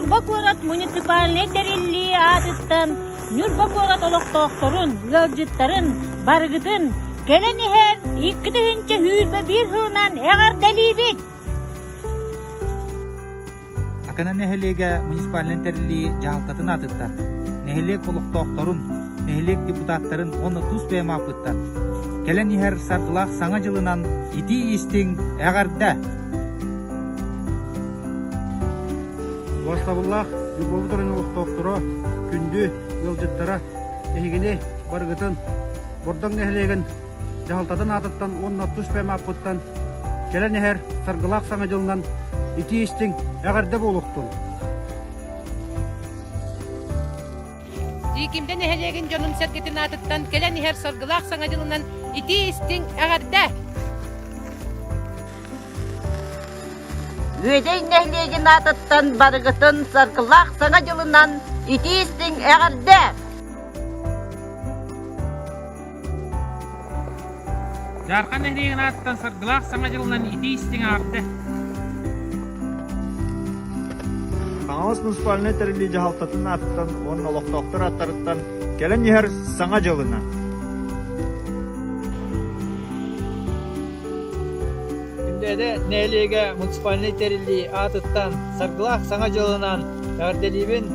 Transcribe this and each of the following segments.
Ньурба куорат муниципальнай тэриллии аатыттан Ньурба куорат олохтоохторун, ыалдьыттарын барыгытын кэлэн иһэр 2021 сылынан эҕэрдэлиибит! Акана нэһилиэгэ муниципальнай тэриллии дьаһалтатын аатыттан, нэһилиэк олохтоохторун, нэһилиэк депутаттарын уонна тус бэйэм ааппыттан кэлэн иһэр саргылаах Саҥа дьылынан итии-истиҥ эҕэрдэ! Убастабыллаах Ньурбабыт оройуон олохтоохторо, күндү ыалдьыттара, эһигини барыгытын Бордоҥ нэһилиэгин дьаһалтатын аатыттан уонна тус бэйэм ааппыттан кэлэн иһэр саргылаах Саҥа дьылынан итии-истиҥ эҕэрдэ буолуохтун! Дьиикимдэ нэһилиэгин дьонун-сэргэтин аатыттан кэлэн иһэр саргылаах Саҥа дьылынан итии-истиҥ эҕэрдэ! Үөдэй нэһилиэгин аатыттан барыгытын саргылаах Саҥа дьылынан итии-истиҥ эҕэрдэ! Дьаархан нэһилиэгин аатыттан саргылаах Саҥа дьылынан итии-истиҥ эҕэрдэ! Хаҥалас муниципальнай тэриллии дьаһалтатын аатыттан уонна олохтоохтор ааттарыттан кэлэн иһэр Саҥа дьылынан! Күндээдэ нэһилиэгэ муниципальнай тэриллии аатыттан саргылаах Саҥа дьылынан эҕэрдэлиибин!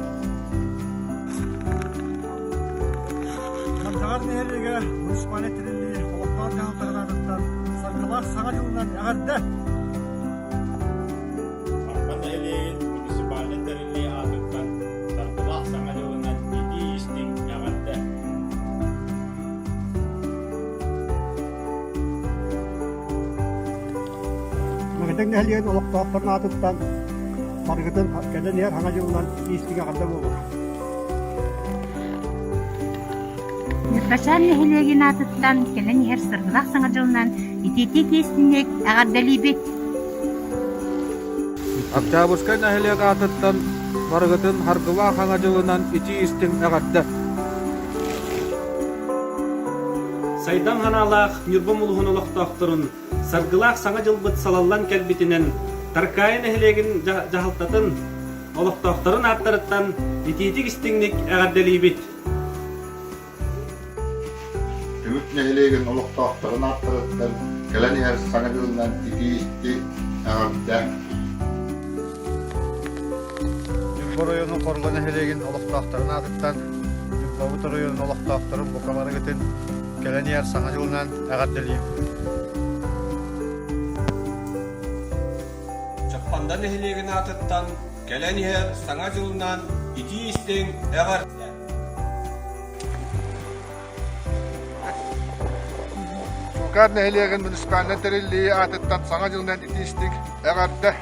Намтаҕар нэһилиэгэ муниципальнай тэриллии олохтоох дьаһалтатын аатыттан саргылаах Саҥа дьылынан эҕэрдэ! Марха нэһилиэгин муниципальнай тэриллии аатыттан саргылаах Саҥа дьылынан итии-истиҥ эҕэрдэ! Мэгэтэн нэһилиэгин олохтоохторун аатыттан барыгытын кэлэн иһэр Саҥа дьылынан истиҥ эҕэрдэ буолуо. Ньурбачаан нэһилиэгин аатыттан кэлэн иһэр саргылаах Саҥа дьылынан итиитик истиҥник эҕэрдэлиибит! Октябрьскай нэһилиэк аатыттан барыгытын Саргылаах Саҥа дьылынан итии-истиҥ эҕэрдэ! Сайдам санаалаах Ньурба улууһун олохтоохторун саргылаах Саҥа дьылбыт салаллан кэлбитинэн Таркаайы нэһилиэгин дьаһалтатын олохтоохторун ааттарыттан итиитик-истиҥник эҕэрдэлиибит! Түмүк нэһилиэгин олохтоохторун ааттарыттан кэлэн иһэр Саҥа дьылынан итии-истиҥ эҕэрдэ! Ньурба оройуонун Хорула нэһилиэгин олохтоохторун аатыттан Ньурбабыт оройуонун олохтоохторун бука барыгытын кэлэн иһэр Саҥа дьылынан эҕэрдэлиибит! Чаппанда нэһилиэгин аатыттан кэлэн иһэр Саҥа дьылынан итии-истиҥ эҕэрдэ! Чуукаар нэһилиэгин муниципальнай тэриллии аатыттан Саҥа дьылынан итии-истиҥ эҕэрдэ!